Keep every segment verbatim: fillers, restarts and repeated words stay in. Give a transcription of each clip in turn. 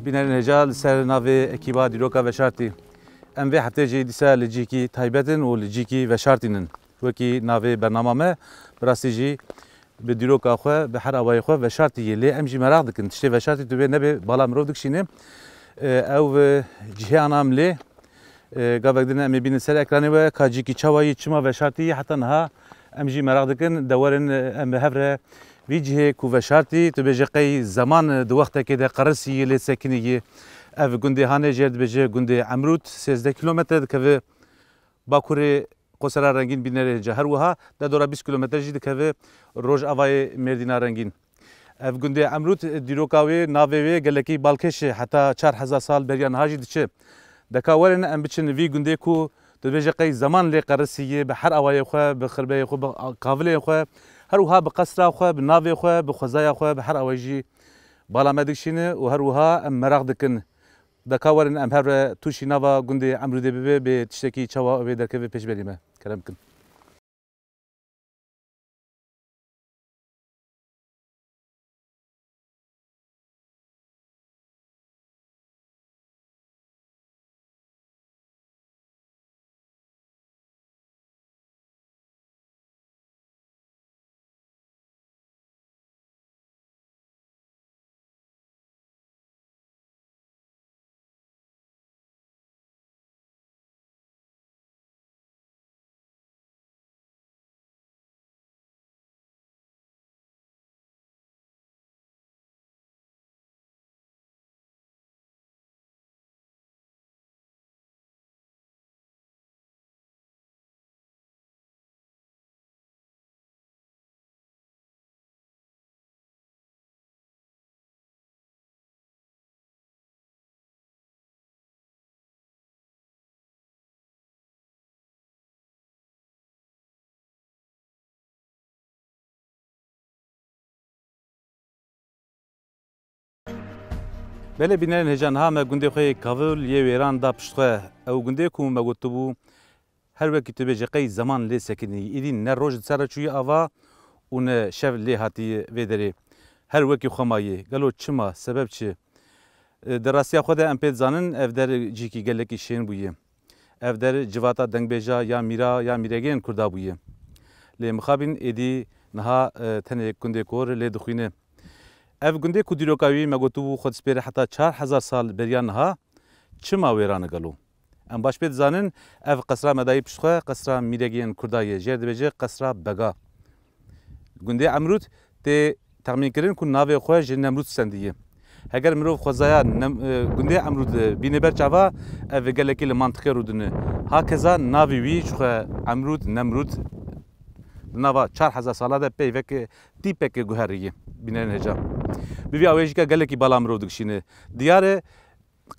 Bînerên hêja li ser navê ekîba dîroka veşartî. Em vê heftê jî dîsa li cîkî taybet in û li cîkî veşartî nin. Wekî navê bernama me, bi rastî jî bi dîroka xwe, bi her awayê xwe veşartî yê. Lê em jî meraq dikin. Tiştê veşartî tu bê nebê bala mirov dikişîne. E, ew, e, cihê ana em lê. E, gavek din em ê bînin ser ekranê we, ka cîkî çawa yî, çima veşartî yî, heta niha em jî meraq dikin. De werin, e, em bi hev re vî cihê ku veşartî, tu bêje qey zeman, e, di wextekê de qerisî yî lê sekinî yî. Ev gundê Hanê jêr dibêje gundê Emrût, sêzdeh kîlometre dikeve bakurê Qosera Rengîn bînerê hêja. Her wiha de dora bîst kîlometre jî dikeve rojavayê Mêrdîna Rengîn. Ev gundê Emrût, dîroka wê, navê wê gelekî balkêş e, heta çar hezar sal beriya niha jî diçe. Deka werin em biçin vî gundê ku tu dibêje qey zeman lê qerisî yê, bi her awayê xwe, bi xirbeyê xwe, bi kavilê xwe, her wiha bi qesra xwe, bi navê xwe, bi xwezaya xwe, bi her awayê jî bala me dikişîne û her wiha em meraq dikin. Deka werin em hev re tûşî nava gundê Emrûdê bibe, bê tiştekî çawa wê derkeve pêşberî me. Kerem bikin. Belê bînerên hêja, niha me gundê xwe yê Kavil yê Wêran da pişt xwe. Ew gundê ku me gotibû, her wekî tu bêje qey zeman lê sekinî, îdî ne roj di ser re çûyî ava û ne şev lê hatî vê derê. Her wekî xwe mayî. Gelo çima? Sebeb çi? E, di rastiya xwe de em pê dizanin, ev der cîkî gelekî şên bûye. Ev der civata dengbêja ya mîra ya mîregên Kurda bûye. Lê mixabin êdî niha, e, tenê gundê kor lê dixwîne. Ev gundê ku dîroka wî me gotibû xwe dispêre heta çar hezar sal beriya niha, çima wêran e gelo? Em baş pê dizanin, ev qesra me dayî pişt xwe, qesra mîregên Kurda ye. Jêr dibêje qesra Bega. Gundê Emrûd tê texmînkirin ku navê xwe ji Nemrûd stendiye. Heger mirov xwezaya Nem-, e, gundê Emrûd, e, bîne ber çava, ev gelekî li mantiqê rûdine. Hakeza navê wî ji xwe Emrûd, Nemrûd, di nava çar hezar sala de peyvek tîpek guheriye. Bînerên hêja. Bi vî awê jî ke gelekî bala mirov dikişîne. Diyar e,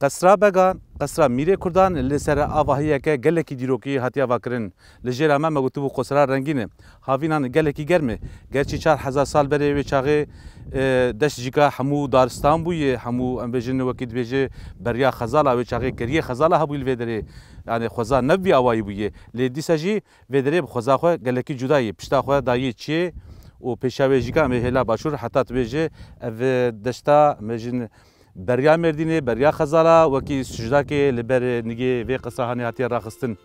Qesra Began, qesra mîrê Kurdan li ser avahiyeke gelekî dîrokî hatiye avakirin. Li jêra me, me gotibû qosra rengîn e. Havînan gelekî germ e. Gerçî çar hezar sal berê wê çaxê, e, deşt jîka hemû daristan bûye, hemû, em bêjin, wekî dibêje beriya xezala wê çaxê keriyê xezala hebûyî li vê derê. Yani xweza ne bi vî awayî bûye. Lê dîsa jî vê derê bi xweza xwe gelekî cuda yê. Pişta xwe dayê çiyê û pêşa wê jîka em ê hêla başûr heta dibêje ev deşta, em bêjin, beriya Mêrdînê, beriya xezala, wekî sucdakê li ber nigê vê qesra Hanê hatiye raxistin.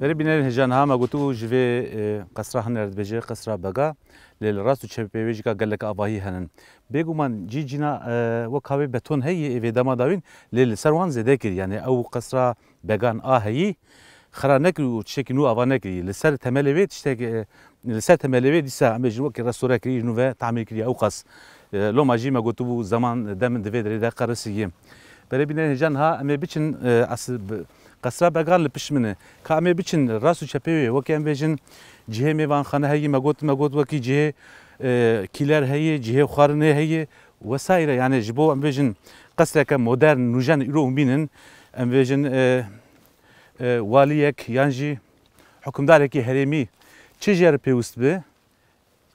Berê bînerên hêja, niha me gotibû ji vê, e, qesra Hiner dibêje qesra Bega, lê li rast û çepê wê jî ka gelek avahî henin. Bêguman cî cîna, e, wek havê beton heye, ê vê dema dawîn, lê li ser wan zêde kir. Yani ew qesra Began a heyî, xera nekirî û tiştekî nû ava nekirî. Li ser temelê wê tiştek, e, li ser temelê wê dîsa em bêjin wekî restore kirî, ji nû ve tamîr kirî ew qas. E, loma jî me gotibû zeman dem di vê derê de qerisî ye. Belê bînerên hêja niha em ê biçin, e, as-, bi-, qesra Began li pişt min e. Ka em ê biçin rast û çepê wê, wekî em bêjin cihê mêvanxane heyî, me got, me got wekî cihê, e, kîler heyî, cihê xwarinê heyî, wesaîre. Yani ji bo em bêjin qesreke modern, nûjen îro hûn bînin, em bêjin, e, e, waliyek yan jî hukimdarekî herêmî çi jê re pêwist bi,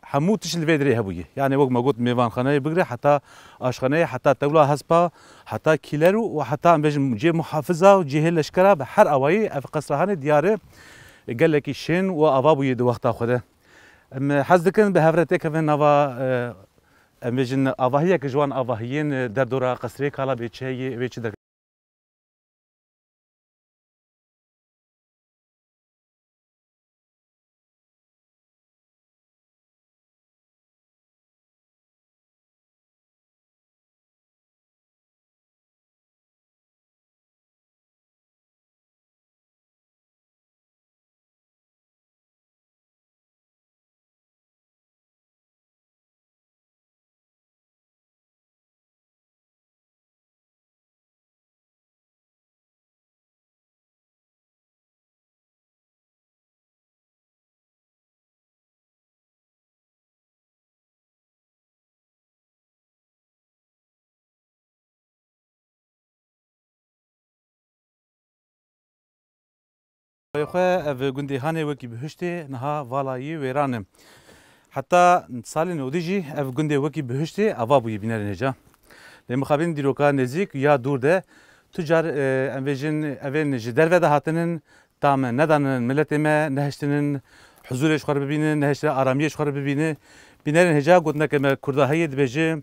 hemû tişt li vê derê hebûye. Yani wek me got mêvanxaneyê bigire heta aşxaneyê, heta tewla hespa, heta kîler û, û heta em bêjin cihê muhafiza û cihê leşkera bi her awayî ev qesra Hanê diyar e gelekî şên û ava bûye di wexta xwe de. Em hez dikin bi hev re têkevin nava, e, em bêjin avahiyeke ji wan avahiyên, e, derdora qesrê kala bê çi heye, wê çi derkeve. Xwe ev gundê Hanê wekî bihuştê niha vala yî wêran e. Heta salên odî jî ev gundê wekî bihuştê ava bûyî bînerên hêja. Lê mixabin dîroka nêzîk ya dûr de tu car, e, em vêjin evên ji derve de hatinin, tam nedanin miletê me, nehiştinin huzûrê ji xwe re bibînin, nehiştine aramiyê ji xwe re bibînin. Bînerên hêja gotineke me kurda heye dibêje,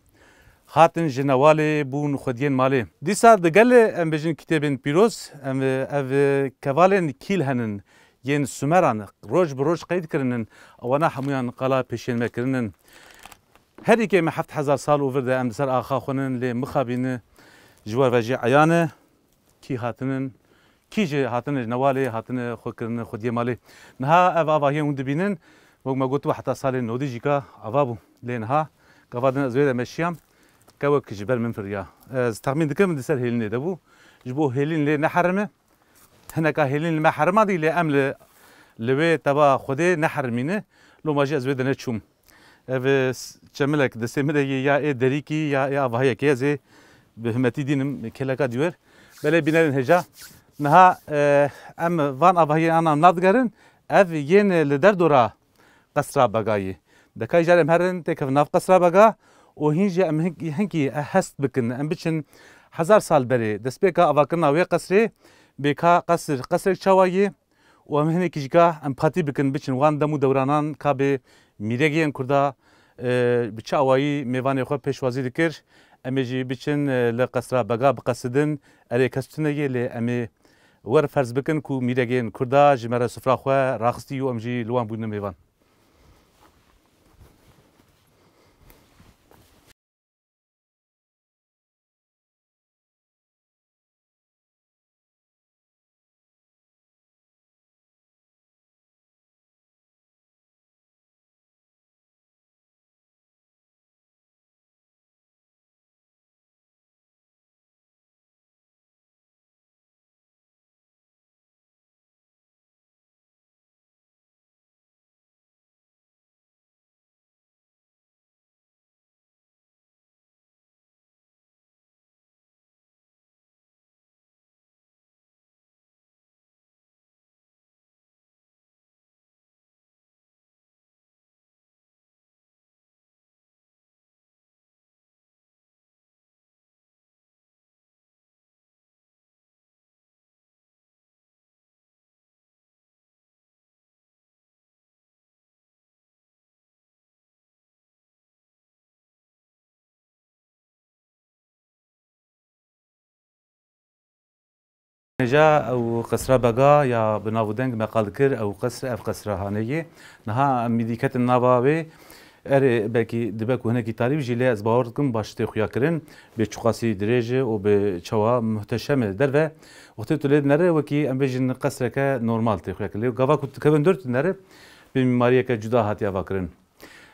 hatin ji newalê bûn xwediyên malê. Dîsa di gelê em bêjin kitêbên pîroz, em, ev kevalên kîl henin, yên Sumeran roj bi roj qeyd kirinin, ewana hemûyan qala pêşên me kirinin. Her êkê me heft hezar sal û vir de em di ser axa xwe nin, lê mixabîni ji we ve jî eyan e. Kî hatinin, kî jî hatine ji newalê, hatine xwe kirine xwediyê malê. Niha ev avahiyên hûn dibînin, wek me gotibe heta salên nodî jî ka ava bû. Lê niha gava din ez wê de meşiyam, kewek ji ber min firiya. Ez texmîn dikim di ser hêlînê de bû. Ji bo hêlîn lê ne herim e. Hineka hêlîn li me herima dî, lê em li, li wê teva Xwedê ne herimîne. Loma jî ez wê de neçûm. Ev, e, s-, çemilek destê min de yê ya ê derîkî ya ê avahiyekê, ez ê bi himmetî dînim kêleka dîwer. Belê bînerên hêja. Niha, e, em van avahiyên ana em navdigerin. Ev yên li derdora Qesra Begayê. Dekay jar em herin têkevin nav Qesra Bega û hîn jî em hin-, hinkî hest bikin. Em biçin hezar sal berê destpêka avakirina wê qesrê bê ka qesr, qesrek çawa yê? Û em hinekî jî ka empatî bikin, biçin wan dem û dewranan ka bê mîregê yên Kurda, e, bi çi awayî mêvanê xwe pêşwazî dikir. Em ê jî biçin, e, li Qesra Bega biqesidin. Erê kes tune yê, lê em ê wer ferz bikin ku mîregên Kurda ji me re sifra xwe raxistî û em jî li wan bûne mêvan. Hêja ew qesra Bega ya bi nav û deng me qal dikir, ew qesr, ev qesra Hanê ye. Niha em mîdî ketin nava wê, Erê, belkî dibe ku hinekî tarî jî, lê ez bawer dikim baş tê xuya kirin. Bê çiqasî dirêj e û bi çawa muhteşem e. Derve wextê tu lê dinere wekî, em bêjin, qesreke normal tê xuya kirin. Lê gava ku tu kevin dor tu dinere, bi mîmariyeke cuda hatiye ava kirin.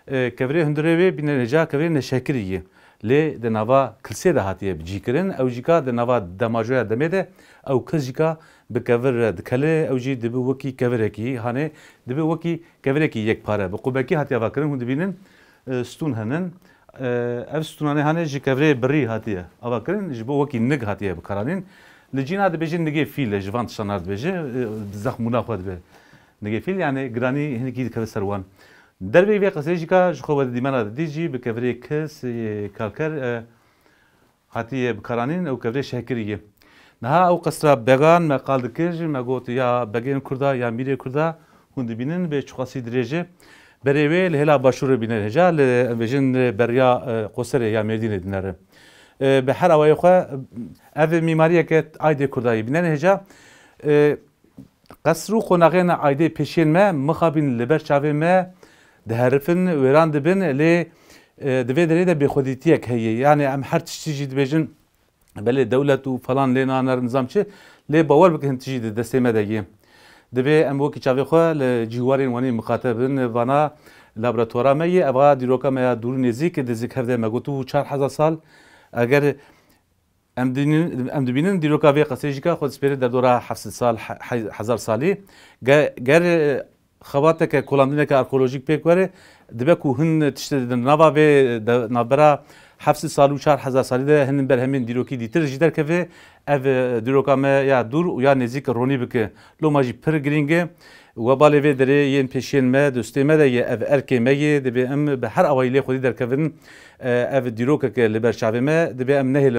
E, kevirê hundirê wê bînerê ca kevirê neşekirî ye. Lê di nava kilsê de hatiye cî kirin. Ew jî ka di nava demajoya demê de ew kil jî ka bi kevir re dikele, ew jî dibe wekî kevirekî, hanê dibe wekî kevirekî yekpare. Bi qubekî hatiye ava kirin, hûn dibînin, e, stûn henin. E, ev stûnanê hanê ji kevirê birî hatiye ava kirin, ji bo wekî nig hatiye bikaranîn. Li cîna dibêjin nigê fîl e, ji van tiştan re dibêje, e, zexmûna xwe dibe. Nigê fîl, yani giranî hinekî dikeve ser wan. Derveyî vê qesrê jî ka ji xwe we di dîmena de dît jî bi kevirê kis, e, kalker, e, hatiye bikaranîn, ew kevirê şehkirî ye. Niha ew qesra began me qal dikir, me got ya begên Kurda ya mîrê Kurda, hûn dibînin bê çiqasî dirêj e. Berê wê li hêla başûrê bîner hêja, li, em bêjin, li beriya, e, Qoserê ya Mêrdînê dinere. E, bi her awayê xwe ev mîmariyeke aydê Kurda ye. Bîner hêja, e, Qesr û qonaxên aydê pêşiyên me mixabin li ber çavên me diherifin, wêran dibin, lê, e, di vê derê de bêxwedîtiyek heye. Yani em her tiştî jî dibêjin, belê dewlet û falan lê nane nizam çi, lê bawer bikin hin tiştî di destê me de ye. Divê em wekî çavê xwe li cîwarên wanî miqate bin, vana laboratwara me ye, eva dîroka me ya dûr nêzîk, di zikhev de me got û çar hezar sal, eger Em dînin-, em dibînin dîroka vê qesrê jî ka xwe dispêre derdora heft sed sal, he-, he-, hezar salî. Ge-, ger, e, xebateke kolandineke arkeolojîk pêk were, dibe ku hin tiştê di nava vê de, navbera heft sed sal û çar hezar salî de hin berhemên dîrokî dîtir jî derkeve, ev, e, dîroka me ya dûr û ya nêzîk ronî bike. Loma jî pir girîng e. Webalê vê derê yên pêşiyên me, dostê me de ye, ev erkê me ye, divê em bi her awayî lê xwedî derkevin, e, ev dîrokeke li ber çavê me, divê em nehêlin.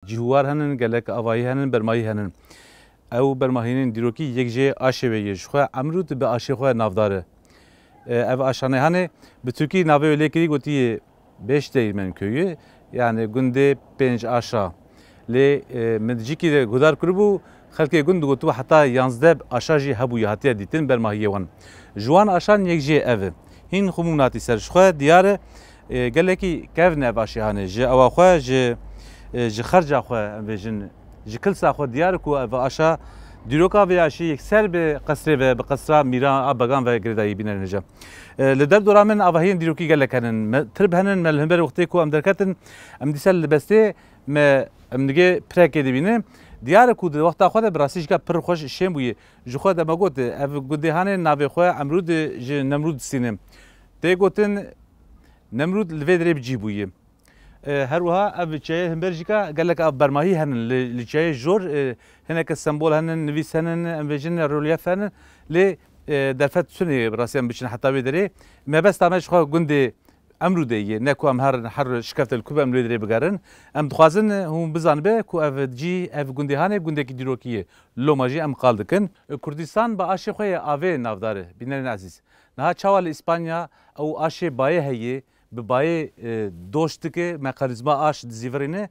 Cihûwar henin, gelek avahî henin, bermahî henin. Ew bermahînên dîrokî yek jê aşê wê ye. Ji xwe Emrûd bi aşê xwe navdar e. E, ev aşanê hanê bi tirkî navê wê lê kirî, gotî yê Beşdeğmen köyü, yani gundê pênc aşa. Lê, e, min cîkî de guhdar kiribû, xelkê gund digotibo heta yanzdeh aşa jî hebûye, hatiye dîtin bermahiyê wan. Ji wan aşan yek jê ev e. Hîn xumûnatî ser ji xwe diyar e, e, gelekî kevn e ev aşê hanê. Ji ewa xwe, ji, e, ji xerca xwe, em bêjin, ji kilsa xwe diyar e ku ev aşa, dîroka vê aşê yekser bi qesrê ve, bi qesra mîra a began ve girêdayî bînerên hêja. E, li derdora min avahiyên dîrokî gelek henin. Me, tirb henin, me li hember wextê ku em derketin, em dîsa li bestê me, em nigê pirekê dibînin. Diyar e ku di wexta xwe de bi rastî jî ka pir xweş şên bûye. Ji xwe de me got, ev gundê hanê navê xwe Emrûd ji Nemrûd distîne. Tê gotin Nemrûd li vê derê bi cih bûye. E, her wiha ev çiyayê himber jî ka gelek av bermahî henin. Li, li çiyayê jor, e, hineke sembol henin, nivîs henin, em vêjin relyef henin. Lê, e, derfet tunê bi rastî em biçin heta wê derê. Mebesta me ji xwe gundê Emrûdê ye, ne ku em her, her şikefte li ku be em li wê derê bigerin. Em dixwazin hûn bizanibe ku ev cî, ev gundê hanê gundekî dîrokî ye. Loma jî em qal dikin. Kurdistan bi aşê xwe yê avê navdar e, bînerên ezîz. Niha çawa li Îspanya ew aşê bayê heye, bi bayê, e, doş dike, mekanîzma aş dizîvirîne.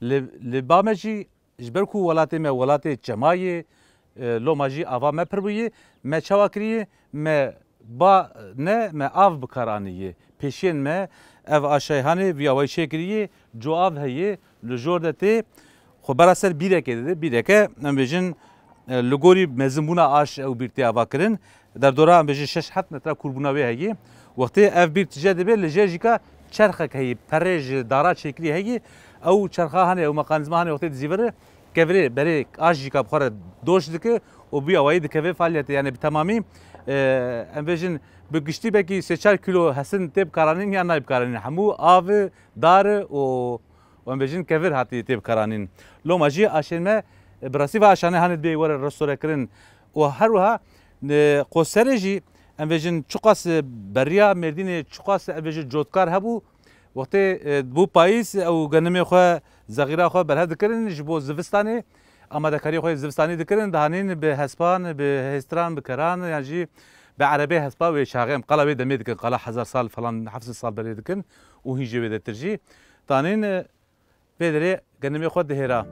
Li, li ba me jî, ji ber ku welatê me welatê çema ye, e, loma jî ava me pir bûye, me çawa kiriye, me ba ne, me av bi kar aniye. Pêşiyên me ev aşayê hanê vî awayî çêkiriye, coav heye, li jor de tê, xwe bera ser bîrekê dide, bîreke, em bêjin, E, li gorî mezinbûna aş ew bîr tê avakirin. Derdora em bêjin şeş heft metre kûrbûna wê heye. Wextê ev bîr tije dibe, li jê jîka çerxek heye, perê ji dara çêkirî heye. Ew çerxa hane, ew mekanîzma hane wextê dizîvire, kevirê berê aş jîka bi xwe re doş dike û bi awayî dikeve faaliyetê. Yani bi temamî, e, em bêjin bi giştî belkî sê çar kîlo hesin tê bikaranîn ya nayê bikaranîn. Hemû av e, dar e û û em bêjin kevir hatî tê bikaranîn. Loma jî aşên me, e, bi rastî ve aşane hanê dibê were restore kirin. Û her wiha, e, qoserê jî em bêjin çiqas, e, beriya Mêrdînê çiqas em bêjin cotkar hebû. Wextê, e, bû payîz ew genimê xwe, zexîra xwe berhev dikirin ji bo zivistanê. Amadekariyê xwe yê zivistanî dikirin, dihanîn bi hespan, bi hêstiran, bi keran yan jî bi erebê hespa wê çaxê. Em qala wê demê dikin, qala hezar sal falan, heft sed sal berê dikin û hîn jê wê detir jî. Tanîn, e, vê derê genimê xwe dihêra.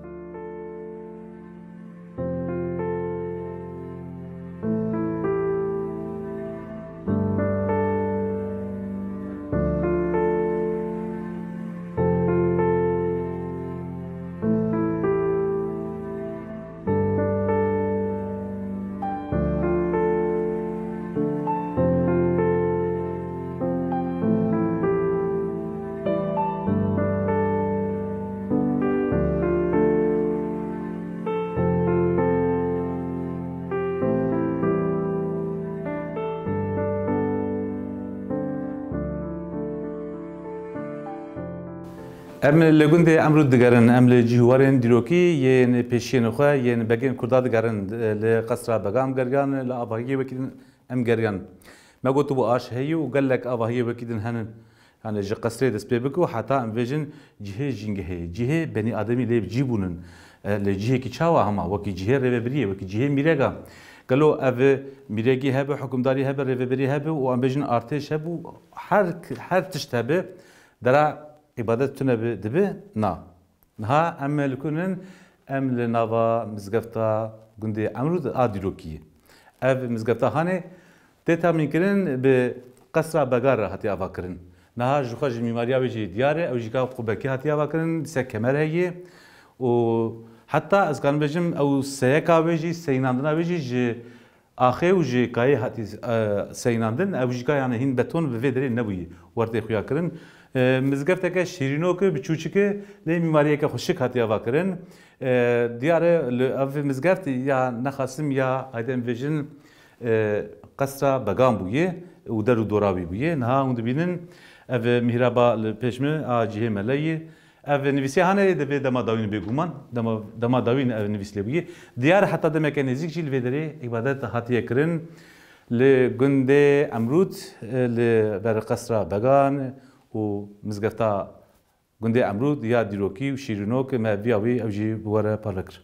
Em li gundê Emrûd digerin, em li cîhwarên dîrokî yên pêşiyên xwe, yên begên Kurda digerin, li Qesra Began geriyan, li avahiyê wekî din em geriyan. Me gotibû aş heye û gelek avahiyê wekî din henin. Yani ji qesrê dest pê bike û heta em bêjin cihê jîngehê, cihê benî ademî lê cî bûnin. E, lê cihekî çawa hema? Wekî cihê rêvebiriyê, wekî cihê mîrega. Gelo ev mîregî hebe, hukimdarî hebe, rêvebirî hebe û em bêjin artêş hebe û her, her tişt hebe, dera îbadet tune bi, dibe? Na. Niha em li ku nin? Em li nava mizgefta gundê Emrûd a dîrokî. Ev mizgefta hanê tê temînkirin, bi Qesra Begar re hatiye avakirin. Niha ji xwe ji mîmariya wê jî diyar e, ew jî ka qubekî hatiye avakirin, dîse kemer heye û heta ez karim bêjim ew seyeka wê jî, seynandina wê jî ji axê û ji kayê hatî, e, seynandin, ew jî ka yani hîn beton bi vê derê nebûyî, wertê xuya kirin. E, mizgefteke şîrînok e, biçûçik e, lê mîmariyeke xweşik hatiye avakirin. E, diyar e, li ev mizgeft ya nexasim ya, haydi em bêjin, e, Qesra Began bûye û der û dora wî bûye. Niha hûn dibînin ev mihraba li pêş min a cihê me leyî. Ev nivîsiya hane divê dema dawîn bêguman, dema, dema dawîn ev nivîs lê bûye. Diyar heta demeke nêzîk jî li vê derê îbadet hatiye kirin. Li gundê Emrûd, li ber Qesra Began û mizgefta gundê Emrûd ya dîrokî û şîrînok me viya wî ew jî bi we re parve kir.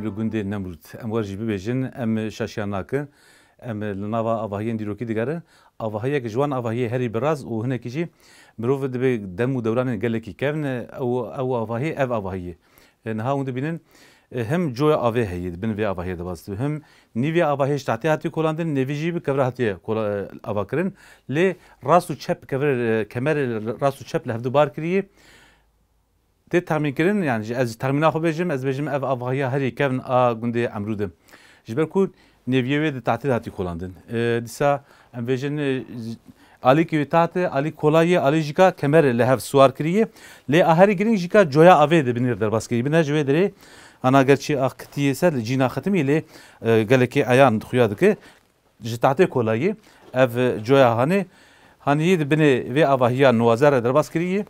Li gundê Nemrûd, em wer jî bibêjin, em şaşiyan nakin. em li nava avahiyên dîrokî digerin. Avahiyek ji wan avahiyê herî biraz û hinekî jî mirov dibe dem û dewranên gelekî kevn, ew, ew avahî, ev avahiyê. E, niha hûn dibînin, e, him coya avê heye, di bin vê avahiyê de bas dibe, him nîvê avahiyê ji tahtê hatiye kolandin, nêvî jî bi kevre hatiye kola-, e, avakirin. Lê rast û çep kevre, e, kemer rast û çep li hevdu bar kiriye. Tê texmînkirin, yani ji, ez ji texmîna xwe bêjim, ez bêjim ev avahiya herî kevn a gundê Emrûd e. Ji ber ku nêviyê wê di tahtê de hatî kolandin. E, dîsa em bêjin, e, alîkî wê taht e, alî kolayê, alî jî ka kemer li hev siwar kiriye. Lê a herî girîng jî ka coya avê di binêr derbas kiriye. Bine ji wê dirê, ana gerçî a kitiyê ser li cîna xitimî lê, e, gelekê eyan xuya dike. Ji tahtê kolayê ev coya hanê, hanî yê di binê vê avahiya nuwaze re derbas kiriye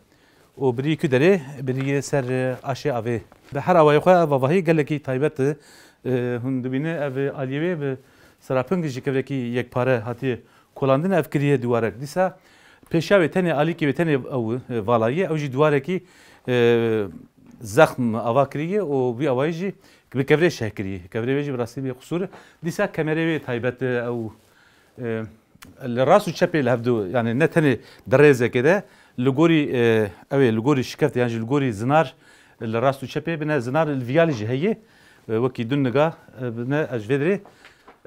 û birî ku derê, birî yê ser, e, aşê avê. Bi her awayê xwe ev avahî gelekî taybet e. E, hûn dibîne ev aliyê wê bi seraping ji kevrek yekpare hatiye kolandin, ev kiriye dîwarek. Dîsa pêşiya wê tenê alîkê wê tenê ew, e, vala ye, ew jî dîwarekî, e, zexm ava kiriye û vî awayî jî bi kevrê şeh kiriye. Kevrê wê jî bi rastî bê qisûr e. Dîsa kemerê wê taybet e, ew, e, li rast û çepê li hevdu, yani ne tenê di rêzekê de, li gorî, e, ew ê, li gorî şikeft yan jî li gorî zinar, li rast û çepê bine zinar li viyalî jî heye. E, wekî dun niga, e, bine ez ji vê dirê,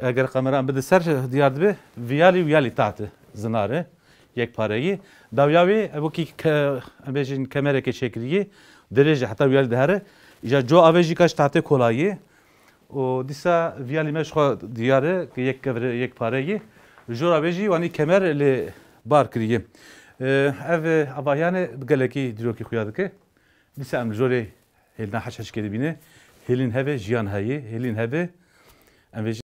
eger kameran bide ser, diyar dibe, viyalî û yalî taht e, zinar e, yekpare ye. Dawiya wê, e, wekî ke-, em bêjin kemerekê çêkiriyê, dirêj e, heta wiyalî dihere. Îja co avê jî ka ji tahtê kolayê. Û dîsa viyalî me ji xwe diyar e, ki yek kevre, yekpare ye. Jora wê jî wanî kemer lê bar kiriye. E, ev, e, avahiyane bi gelekî dîrokî xuya dike. Dîsa em li jorê hêlina heş heşkê dibîne. Hêlîn hebe jiyan heye, hêlîn hebe em vê